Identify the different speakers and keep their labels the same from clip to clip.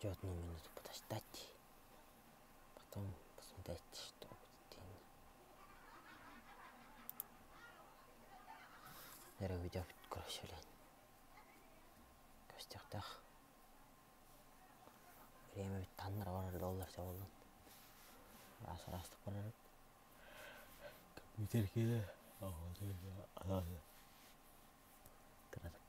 Speaker 1: Хочу одну минуту подождать, потом посмотреть, что будет. Эрэ видео короче лень. Көстүөхтээх. Время ведь таннар барар доллар чабыллан. Раз растык барар. Компьютер киһи Кыратык.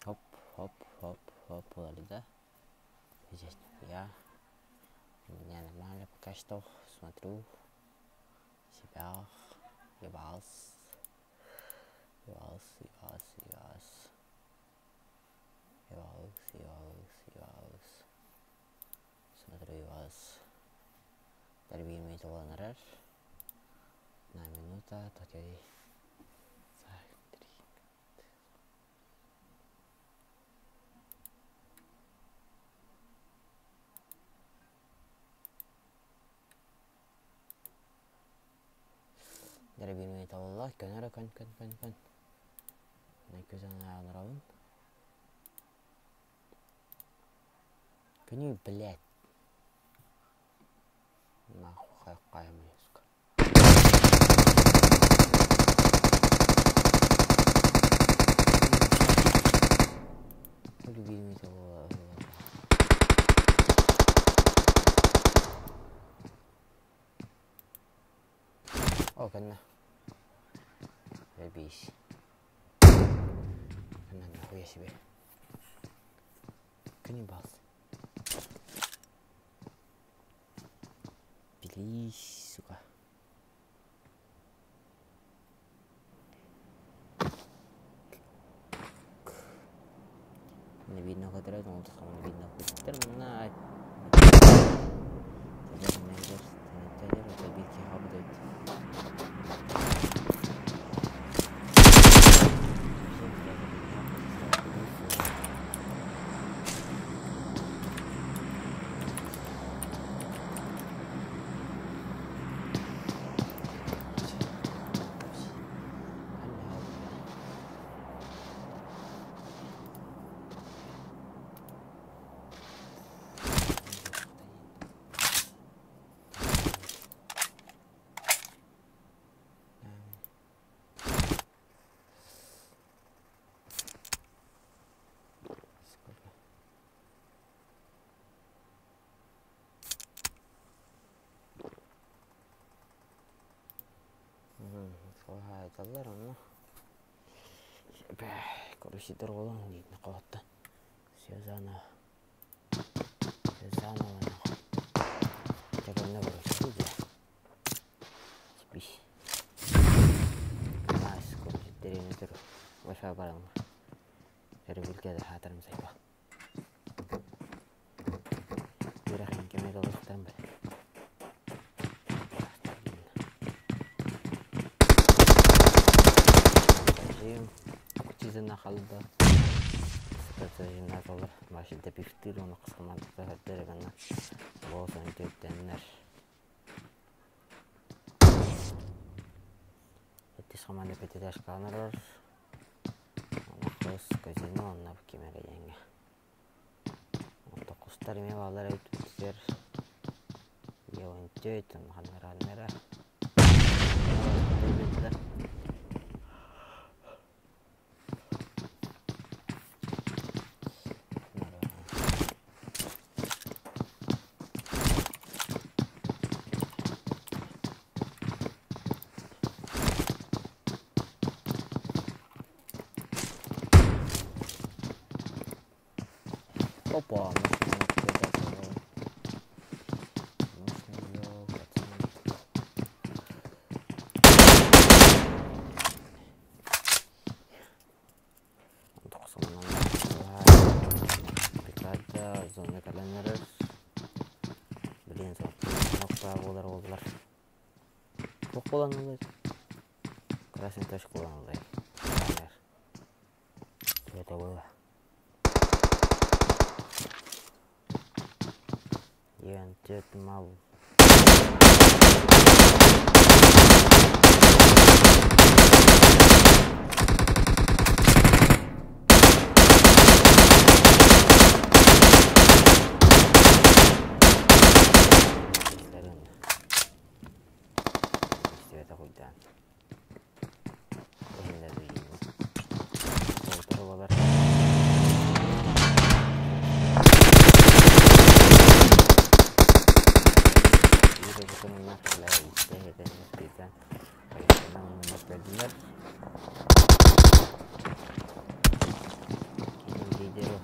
Speaker 1: Хоп, хоп, хоп, хоп, да. Здесь я. У меня нормально пока что. Смотрю себя. И вас. И вас, и вас, и вас. И вас, и вас, и вас. Смотрю и вас. Дарбин толанарар. Одна минута, так. Три. Дарбин толла, көнөрө көн көн көн көн. Көзөн анарабын. Көнүү, блядь. Нахуй какая мне, сука. Любимый того. О, кэннэ. Бэбись. Кэннэ нахуя себе. Каннибалс. Бились, сука. Не видно, который, но он видно. На. Сколько? Айталлар онно. Короче, болон дейт нақауатта. Все заново. Все заново нахуй. Тегенне короче, бля. Спись. Nice, короче, деревне тур. Большая баралма. Эрбилке де хатарым сайба. Бирахин кеме долустан бер. Кучизына халда. Сыкачына доллар. Машинда бифтир оны кысқамадықта хәттер гана. Болсан төттеннер. Эттис хаманы пететаш канарар. Оны казино онна кемере денге. Онто кустар эме балар өтүттер. Йонтөт ханнара. Опа, машина пацаны. Бригада, зона календарь. Блин, нокта болар болар. Çok kullanılır. Красный точка kullanılır. Что это было? Ен мал. Тылыннар үлэ истэ иһитэн хайысханан мунньах Киин лидеры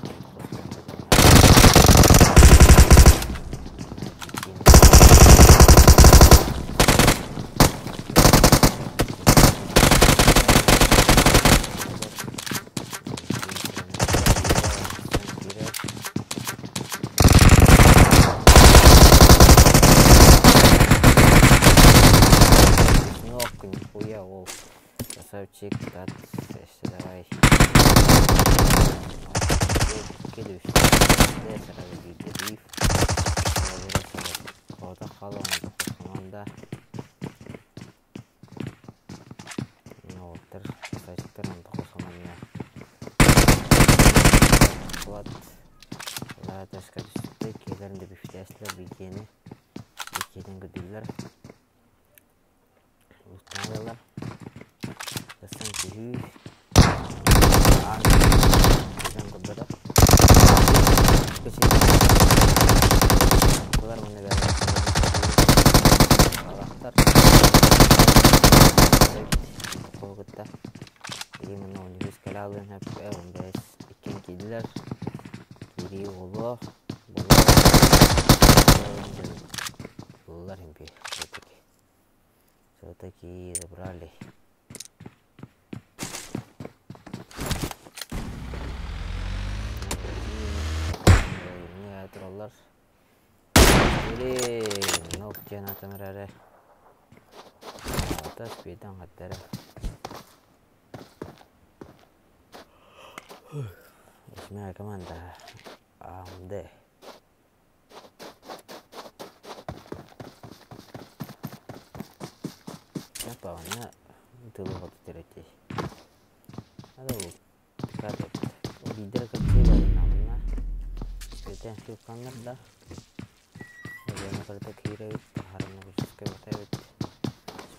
Speaker 1: Кнопку нихуя, ол. Красавчик, брат, давай. Команда. Уолаттар, красавчиктар, команда. Лаатаска түстэ, киэлэрин да бүфтээстилэр биикиэни. Биикиэтин көрдүүллэр. Улуттаналлар. Тастан түһүү. Аан көрдөрө. Булар мына Алахтар. Кытта. Билигин 13 кэлэ алыан хөп 15 иккин киирдилэр. Киирии оҕолоох. Буллар импи все-таки. Все-таки забрали. Тураллар. Нок диэн атан эрэ. Тас биитэн хаттара. Восьмая команда АМД. Напаҕына тылы хоту тирэтий. Биирдэрэ кырдьыы Спиртэн сыылканнар да Өлүөнэ барыта киирэбит, хараҥа батабыт.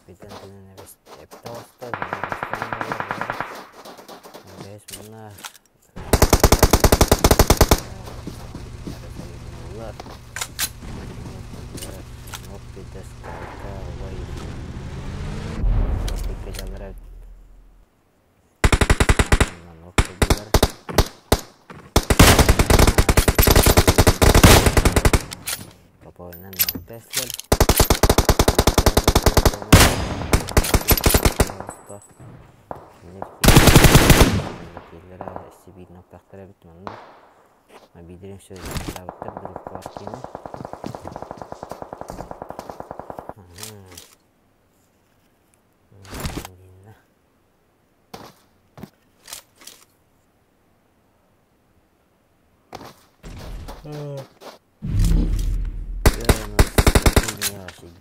Speaker 1: Спиртэн тыынан эбэтэ оҕуста, бэһис мунна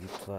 Speaker 1: Битва.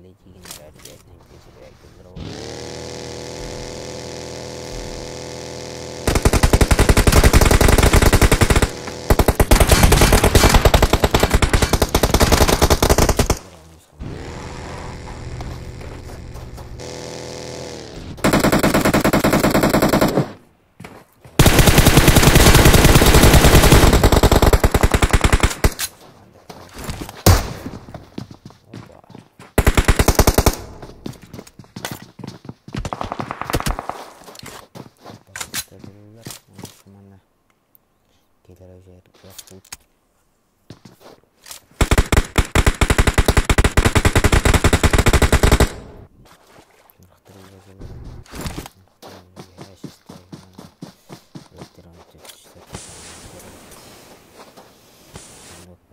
Speaker 1: кэллэ диигин эрээри бэйэтинэн күөсүлээйдилэр ол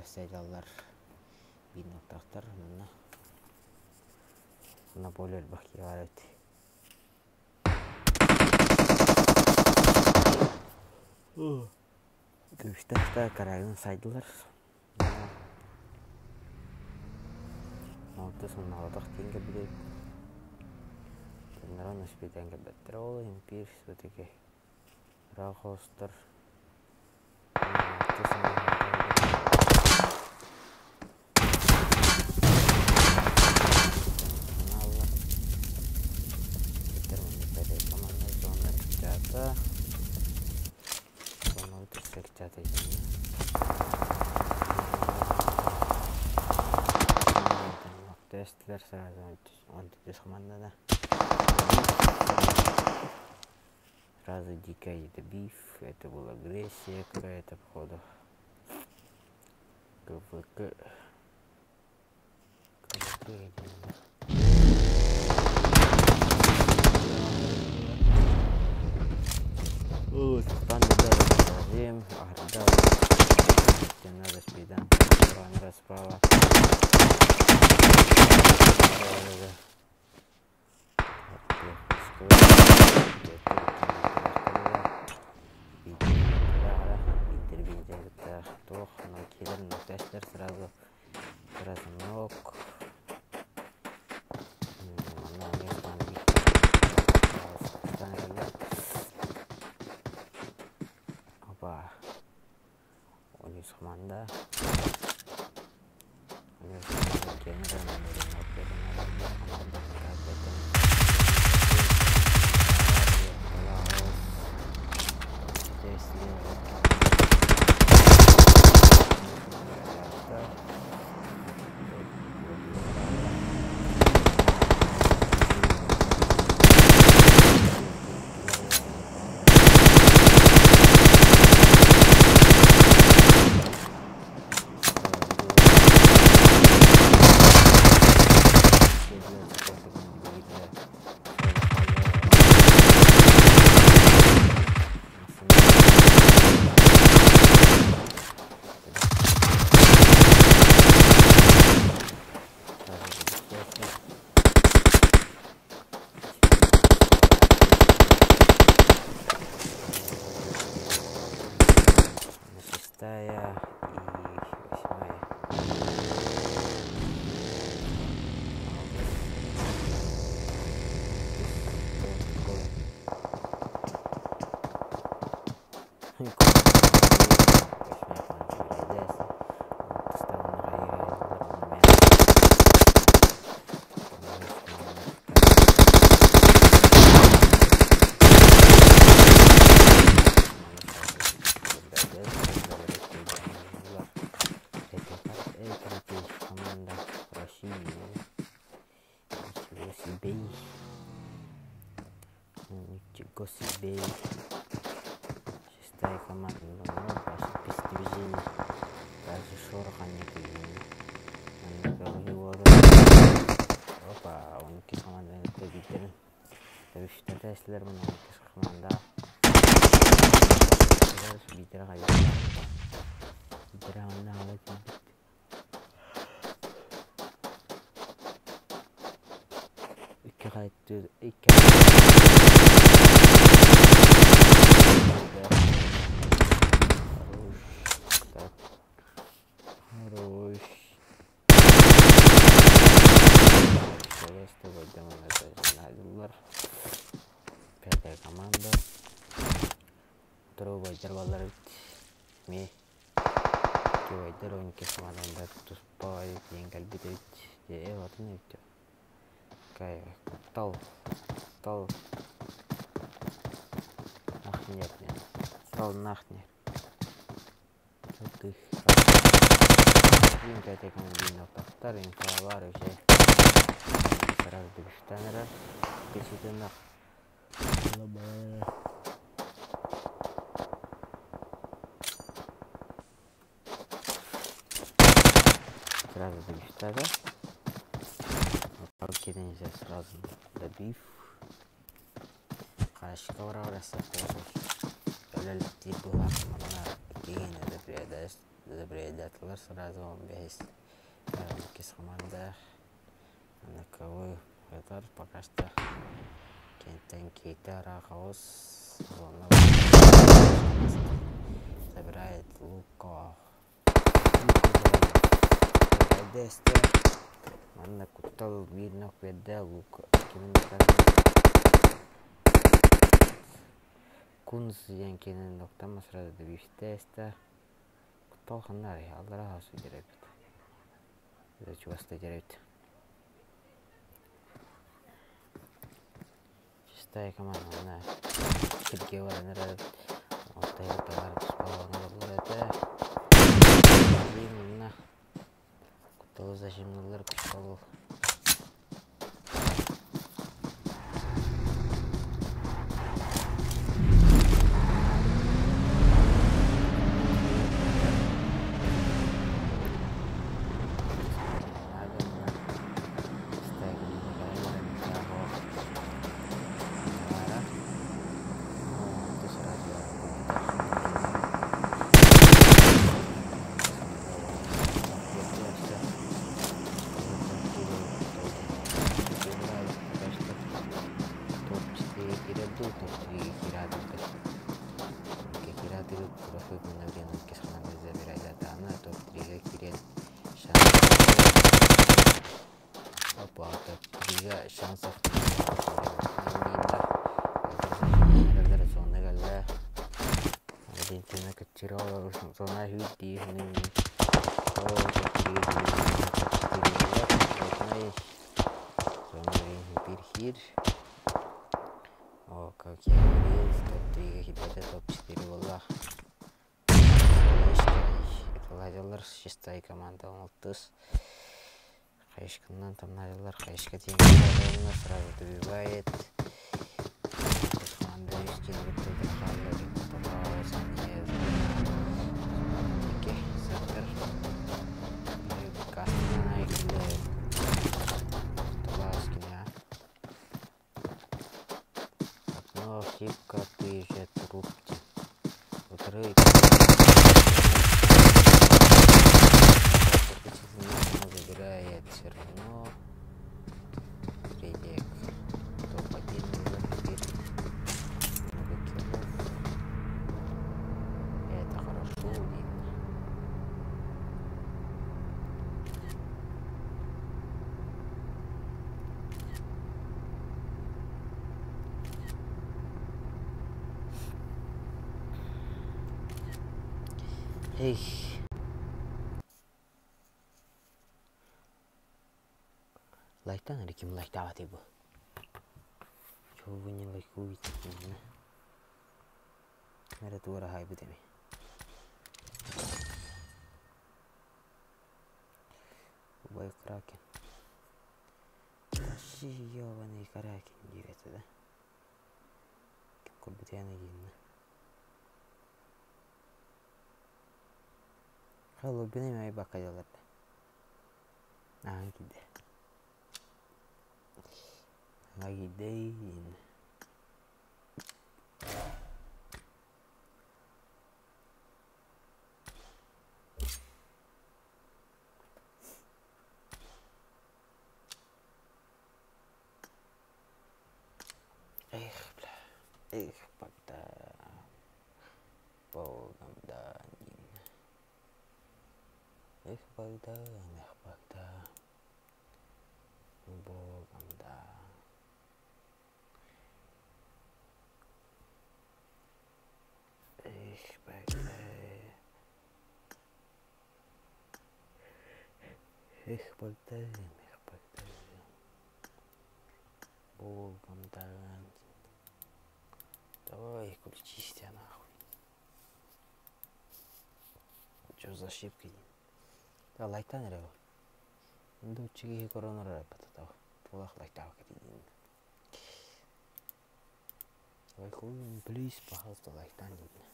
Speaker 1: Сайдаллар биир нуктаахтар манна манна более элбэх киһи баар эбит. Күүстээх да карагын сайдылар. Алты соннаҕатах диэн кэлбит Тыннаран успейтаан кэлбэттэр ол иһин биир все-таки ыраах оҕустар Сразу дикая это биф, это была агрессия какая-то, походу. КВК. КВК. Справа. Сразу сразу ног. Опа. Үс команда. Шестая и восьмая. Ничего себе. Шестая команда, ну, даже без движения, даже шороха нет. Опа, он икки команда кредиттерин. Үстәтәсләр моны икки команда. Битер кайда. Битер анда ала килбит. Икки кайтты, икки. Хорош. Так. Хорош. Что пойдем на Пятая команда. Второй бойдер баллар ми кибайдар 12 команда туспа диэн кэлбит эбит. Дьэ, атын эбит. Кай, куттал, куттал. Ах, нет, нет. Куттал нах нет. Тут их Пятая команда тахтар, инфалар уже. Сразу добиштанера. Кеситенах. Сразу добиштага. Нельзя сразу добив. Хашка Добриядатылар сразу он бес. Кис команда. На кого это пока что кентен кейта рахаус. Забирает Луко. Десте. Манна куттал биир куэдэ Лука. Кимин Кунс диэн киэнин доктама сразу добивтеста. Куттал ханнар аллара хасу деребит. Чуваста деребит. Шестая команда, она кирге баран эрэр. Алтайга талар туспаланар это. Именно. Кутталы зажимнылар куттал. Шансов О, как я говорил, топ-3 это топ-4 была. Это шестая команда Алтыс. Хайшканнан там надялар, хайшка тем сразу добивает. Типка ты же трупти. Утры. Забирает все равно. Третья. Топ-1 уже теперь. Много киллов. Это хорошо видно. Эх. Лайктан или ким лайктавать его? Чего вы не лайкуете? Мере туара хай бутеми. Убай кракен. Тащи ёбаный кракен диэте да? Ким курбутяны гинна. Халло бини май бакаялар. Аа киде. Агидейн. Эх, бля. Эх, Богдан. Богом данин. Эх, Богдан, эх, Богдан. Богом дан. Эх, Богдан, эх, Богдан. Богом дан. Давай, включись тебя нахуй. Чё за ошибки? Да лайктан эрэ бу. Индуччи киһи көрөн эрэ бататаҕа. Туох лайктаабакка диин. Лайкуй, плиз, пожалуйста, лайктан диин.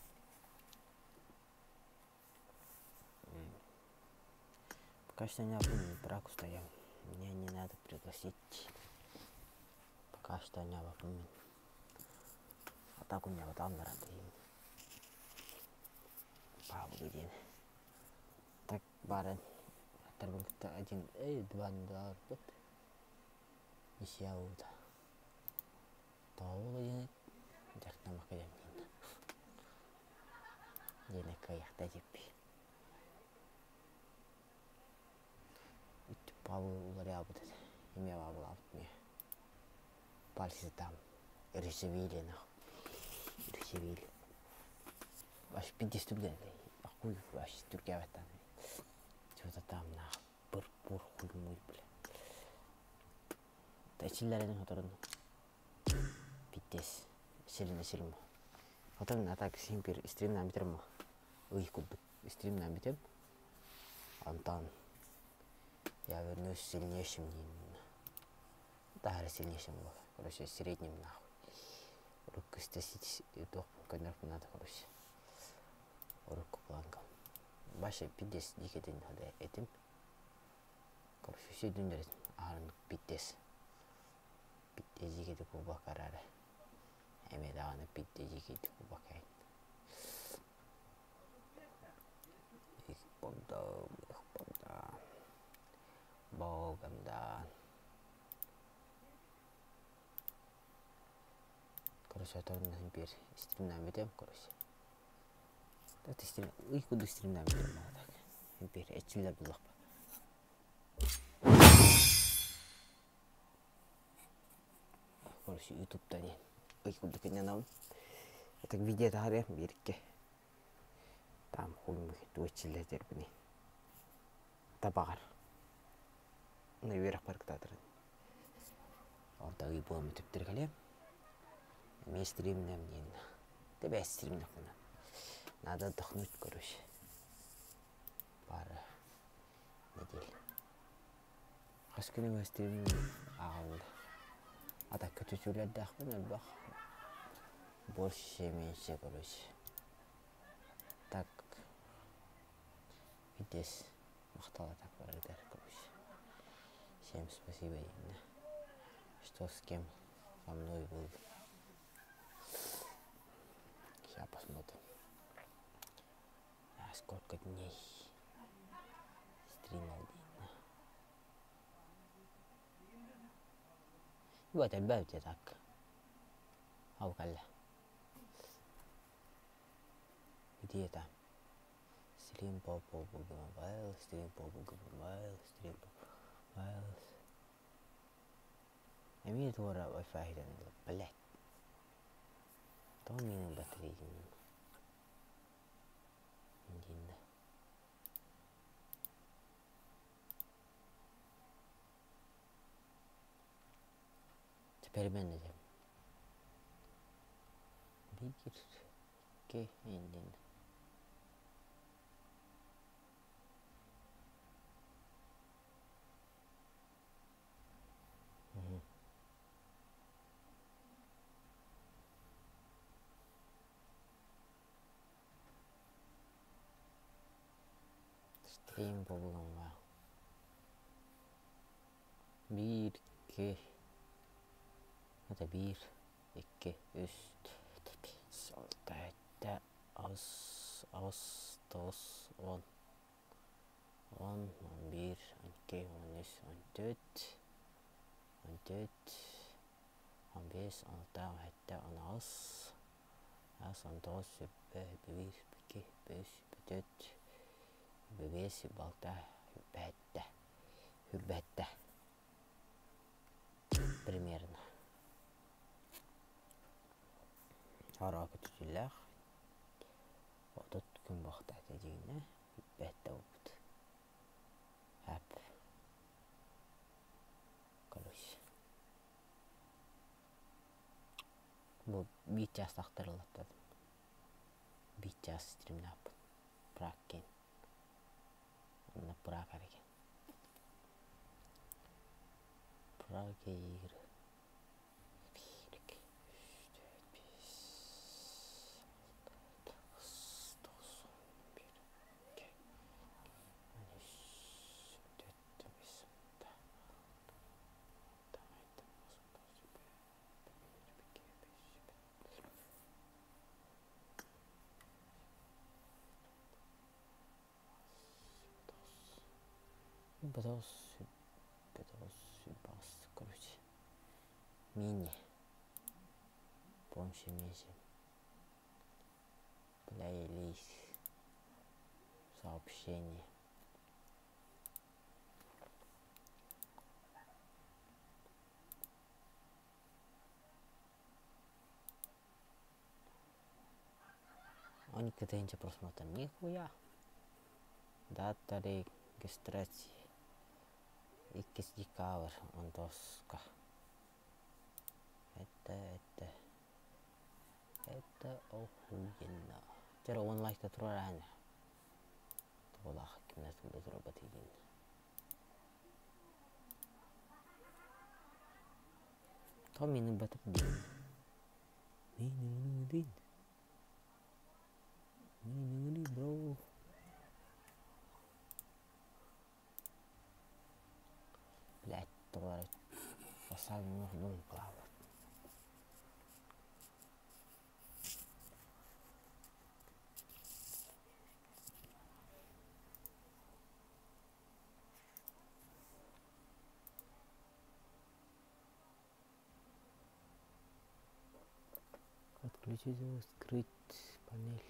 Speaker 1: Пока что не брак устаем. Мне не надо пригласить. Пока что не обопомин. А так у меня вот там нарады. Павлы диэн. Так баран аттарбын кытта один, эй, два барбыт. Исиаута. Тоҕо диэн дьахтамакка диэн диэн кыайахта диппи. Павел уларыйаабыт этэ. Эмиэ баабылаабыт эмиэ. Пальцы там речевили нахуй. Речевили. Аж пиздец түргэн. Хуй вообще түргээбэт Что-то там нахуй. Пыр-пур хуй-муй, бля. Эчиллэрин хоторун пиздец. Силин силим. Хотон а так син бир стримнаан бүтэрим ый курдук стримнаан бүтүм. Онтон я вернусь сильнейшим диин. Таһара сильнейшим буолар. Короче, средним нахуй. Урукку туох көннөрпүн надо, короче. Урукку планка. Баша пиздец дикетин этим. Короче, сүдүн аһарын пиздец. Пиздец дикети кубак арара. Эмиэ даҕаны пиздец дикети кубак Их Богдан, их Богдан. Богом дан. Короче, оторон биир стримнаан бүтүөм, короче. Стрим, ый курдук стримнаан бүтүөм так. Биир эчиллэр буллахпа. Короче, ютубта диэн ый курдук иннанабын. Так видео таһаарыам биирикке. Там хуй туочиллэтэрбини. Табаҕар. Үөрэх барыктаатырын. Онто ый буолан бүтүптэр кэлиэм. Эмиэ стримнэм диэн. Тэбээ стримнэхпинэ. Надо отдохнуть, короче. Пара недель. Хас күнү стрим ааҕылла. А так көтүтүүлэрдээхпин элбэх. Больше, меньше, короче. Так здесь махтал так барыгар, короче. Всем спасибо, Инна, что с кем со мной был. Сейчас посмотрим. А сколько дней стримил Дина. Вот элбээбит так. Ау кэллэ. Где там? Стрим по Mobile, стрим по Mobile, стрим по Mobile. Эмиэ туора Wi-Fi блядь. Тоҕо миэнэ батарейкам диэн Теперь мен этим. Биир, икки, индин. Стрим буолуоҥҥа. Биир, икки, это биир, икки, үс, түөрт, биэс, алта, сэттэ, аҕыс, аҕыс, тоҕус, уон, уон, он биир, он икки, он үс, он түөрт, он түөрт, он биэс, он алта, он сэттэ, он аҕыс, аҕыс, он тоҕус, сүүрбэ, биир, икки, үс, түөрт, биэс, балта, сүүрбэ сүүрбэ примерно. Ороо көтүтүүлээх 30 күн буохтаата дьиҥинэ сүүрбэ буолбут. Ап. Бу биир чаастаахтар ылаттадым. Биир чаас стримнааппын. Прак киэн. Онно Прак эбикен. Прак игры. Биир, икки, үс, төрт, биэс, алта, тоҕус, тоҕус, он биир, икки, он үс, төрт, биэс, алта, алта, алта, Короче, мини. Помощи миси. Плейлист. Сообщение. Он тысяча просмотров. Нихуя. Дата регистрации. Иккис декабрь. Онтоска. Это, это. Это охуенно. Теперь он лайк туруорааны. Туолаах кимнэ да турарбат игин. То мины батып диин. Мин диин. Мин бро. Блядь, туолар. Поставим ну плавать. Отключить его, скрыть панель.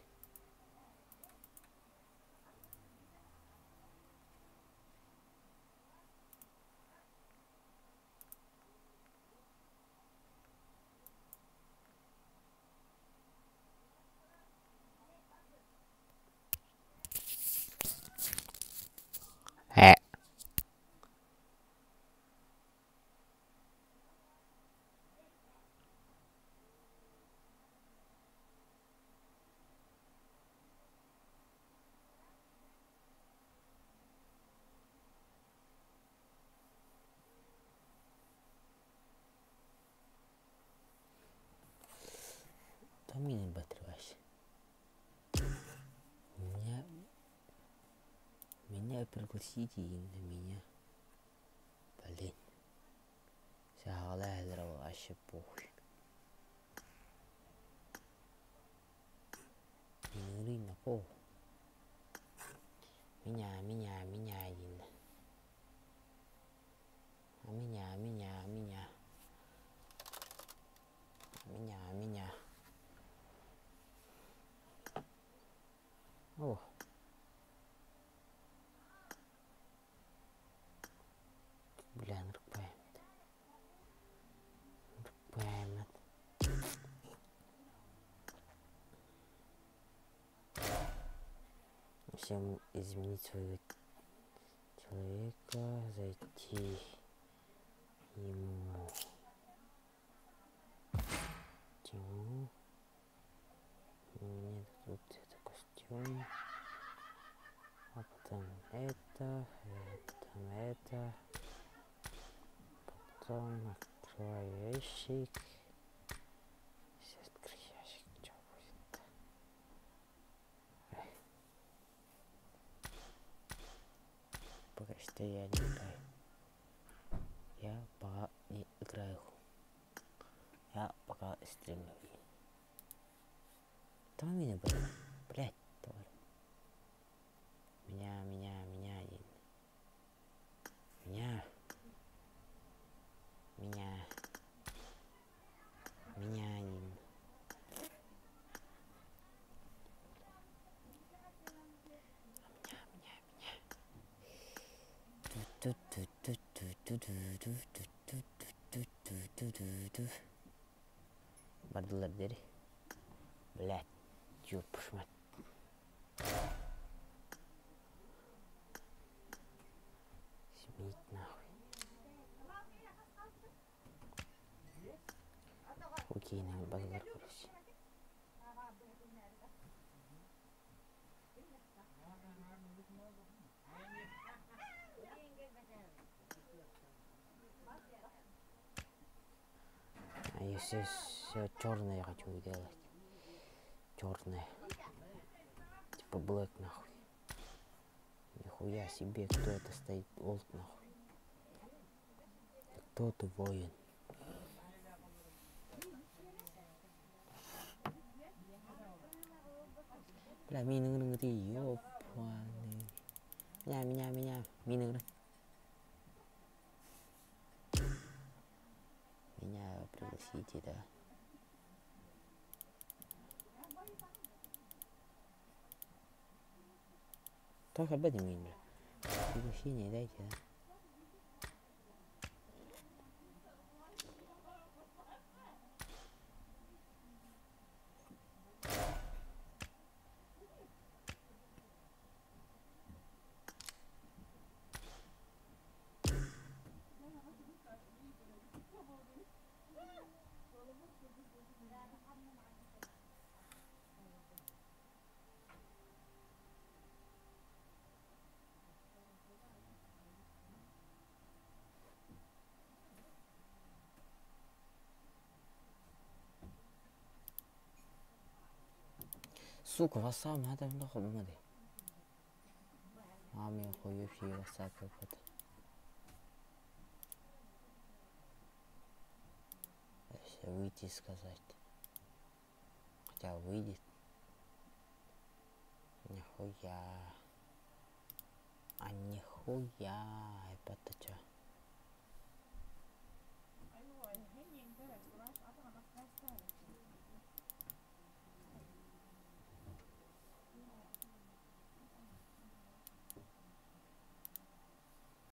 Speaker 1: Э. Там не батрывайся. Меня, меня пригласите и на меня. Блин. Вообще похуй. Не на пол. Меня, меня, меня один. А меня, меня, меня. Меня, меня. О. Бля, ныркпаймыт. Ныркпаймыт. Всем изменить своего человека, зайти ему тему. Мне тут это костюм. А потом это, потом это. Потом открываю ящик. Сейчас открою ящик, что будет? Пока что я не играю. Я пока не играю. Я пока стримлю. Там меня было. Блять, товар. Меня, меня, меня один. Меня. Меня. Меня один. Меня, меня, меня. Ту-ту-ту-ту-ту-ту-ту-ту-ту-ту-ту-ту. Бардылар дери. Блять, ёпш мать. Сменить нахуй. киинэ батылар короче. А если все черное я хочу делать. Черное. Типа блэк нахуй. Нихуя себе, кто это стоит, олд нахуй. Кто ты воин? Бля, мин ыҥырыҥ ёпаный. Меня, меня, меня, мин ыҥырыҥ. Меня пригласите, да. Только об этом бля. Приглашение дайте, да. Сука, васам, هذا من دخل ما ادري. عامي اخوي في واتساب كده. Выйти сказать. Хотя выйдет. Нихуя. А нихуя, это чё?